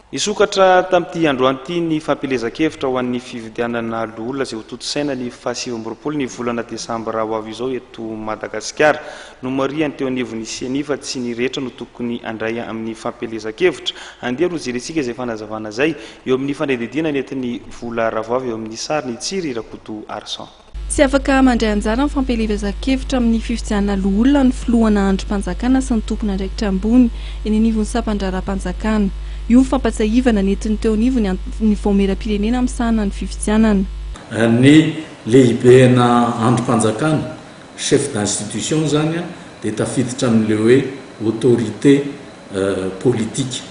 Nisokatra tamin'ity androany ity ny fampielezan-kevitra ho an'ny fifidianana loholona izay hotontosaina ny faha 29 ny volana desambra ho avy izao eto Madagasikara. Nomarihany teo anivon'ny Ceni fa tsy ny rehetra no tokony handray amin'ny fampielezan-kevitra. Andeha hojerentsika izay fanazavana izay eo amin'ny fanadihadiana nentin'i Vola Ravoavy eo amin'ny sary ny Tsiry Rakoto Arson. Tsy afaka mandray anjara amin'ny fampielezan-kevitra amin'ny fifidianana loholona ny filohana andrim-panjakana sy ny tompon'andraikitra ambony eny anivon'ny sampan-draharaham-panjakana. Io ny fampatsiahivana nentin'ny teo anivon'ny ny vaomieram-pirenena misahana ny fifidianana. Ny lehibena andrim-panjakana, chef d'institution, izany dia tafiditra amin'ilay hoe autorité politique.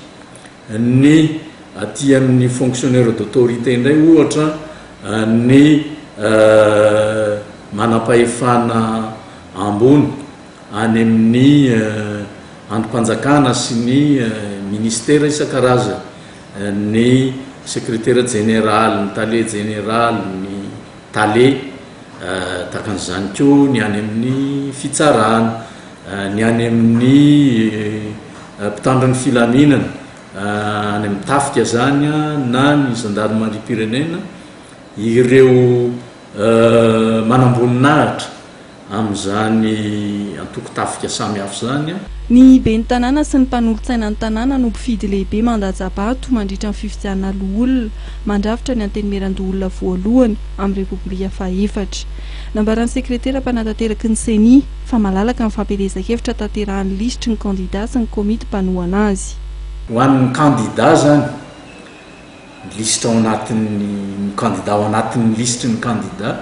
Ny aty amin'ny fonctionnaire d'autorité indray ohatra ny manampahefana ambony any amin'ny andrim-panjakana sy ny ministera isan-karazany, ny sekretera jeneraly, ny tale jeneraly, ny tale, tahaka an'izany koa ny any amin'ny fitsarana. Ny any amin'ny mpitandro ny filaminana, any amin'ny tafika izany na ny zandarimariam-pirenena, ireo manamboninahitra amin'izany antokon-tafika samihafa izany. Ny ben'ny tanàna sy ny mpanolotsaina ny tanàna no mpifidy lehibe mandatsa-bato mandritra ny fifidianana loholona mandrafitra ny antenimierandoholona voalohany amin'ny Repoblika fahefatra. Nambaran'ny sekretera mpanatanteraky ny Ceni fa malalaka ny fampielezan-kevitra tanterahan'ny lisitry ny kandida sy ny komity mpanohana azy. Ho an'ny kandida izany, ny lisitra ao anatin'ny, ny kandida ao anatin'ny lisitry ny kandida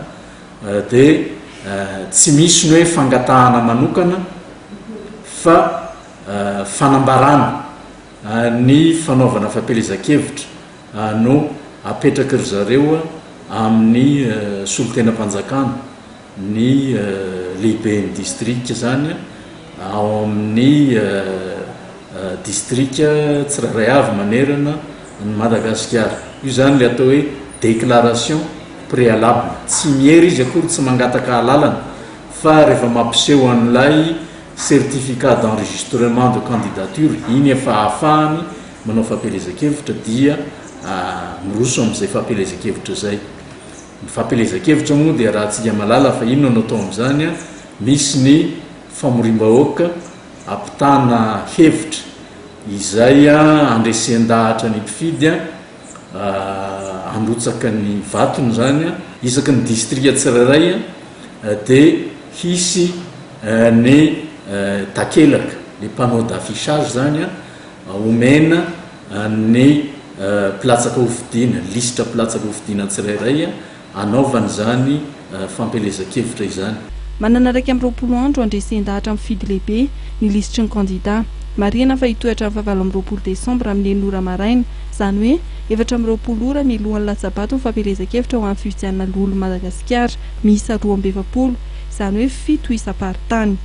dia tsy misy ny hoe fangatahana manokana fa fanambarana ny fanaovana fampielezan-kevitra no apetraky ry zareo amin'ny solontenam-panjakana, ny lehiben'ny distrika izany ao amin'ny distrika tsirairay avy manerana an'i Madagasikara. Io izany ilay atao hoe déclaration préalable. Tsy miery izy akory, tsy mangataka alalana fa rehefa mampiseho an'ilay certificat d'enregistrement de candidature, iny efa ahafahany manao fampielezan-kevitra dia miroso amin'izay fampielezan-kevitra izay. Ny fampielezan-kevitra moa dia raha-tsika mahalala fa inona no atao amin'izany, misy ny famoriam-bahoaka ampitana hevitra izay andresen-dahatra ny mpifidy handrotsaka ny vatony izany, isaky ny distrika tsirairay dia hisy ny takelaka, le panneau d'affichage izany Omena ny mpilatsaka hofidiana, lisitra mpilatsaka hofidiana tsirairay hanaovany izany fampielezan-kevitra izany. Manana 21 andro handresen-dahatra mifidy lehibe ny lisitry ny kandidà. Marihana fa hitohy hatramin'ny faha 28 desambra amin'ny enina ora maraina, izany hoe 24 ora mialohan'ny latsa-bato ny fampielezan-kevitra ho an'ny fifidianana loholon'i Madagasikara miisa 42, izany hoe fito isam-paritany.